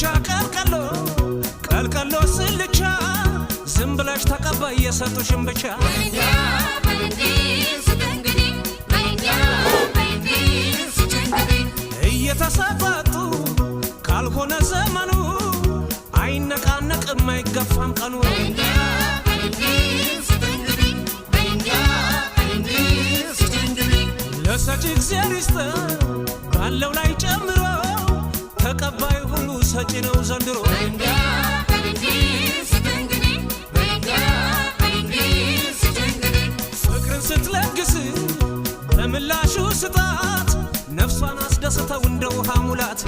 ስልቻ ቀልቀሎ፣ ቀልቀሎ ስልቻ፣ ዝም ብለሽ ተቀበይ የሰጡሽን ብቻ። እየተሰጣጡ ካልሆነ ዘመኑ አይነቃነቅም አይገፋም ቀኑ። ለሰጪ እግዚአብሔር ይስጥ ባለው ላይ ጨምሮ፣ ተቀባይ ሁሉ ሰጪ ነው ዘንድሮ። ፍቅርን ስትለግስ በምላሹ ስጣት፣ ነፍሷን አስደስተው እንደ ውሃ ሙላት።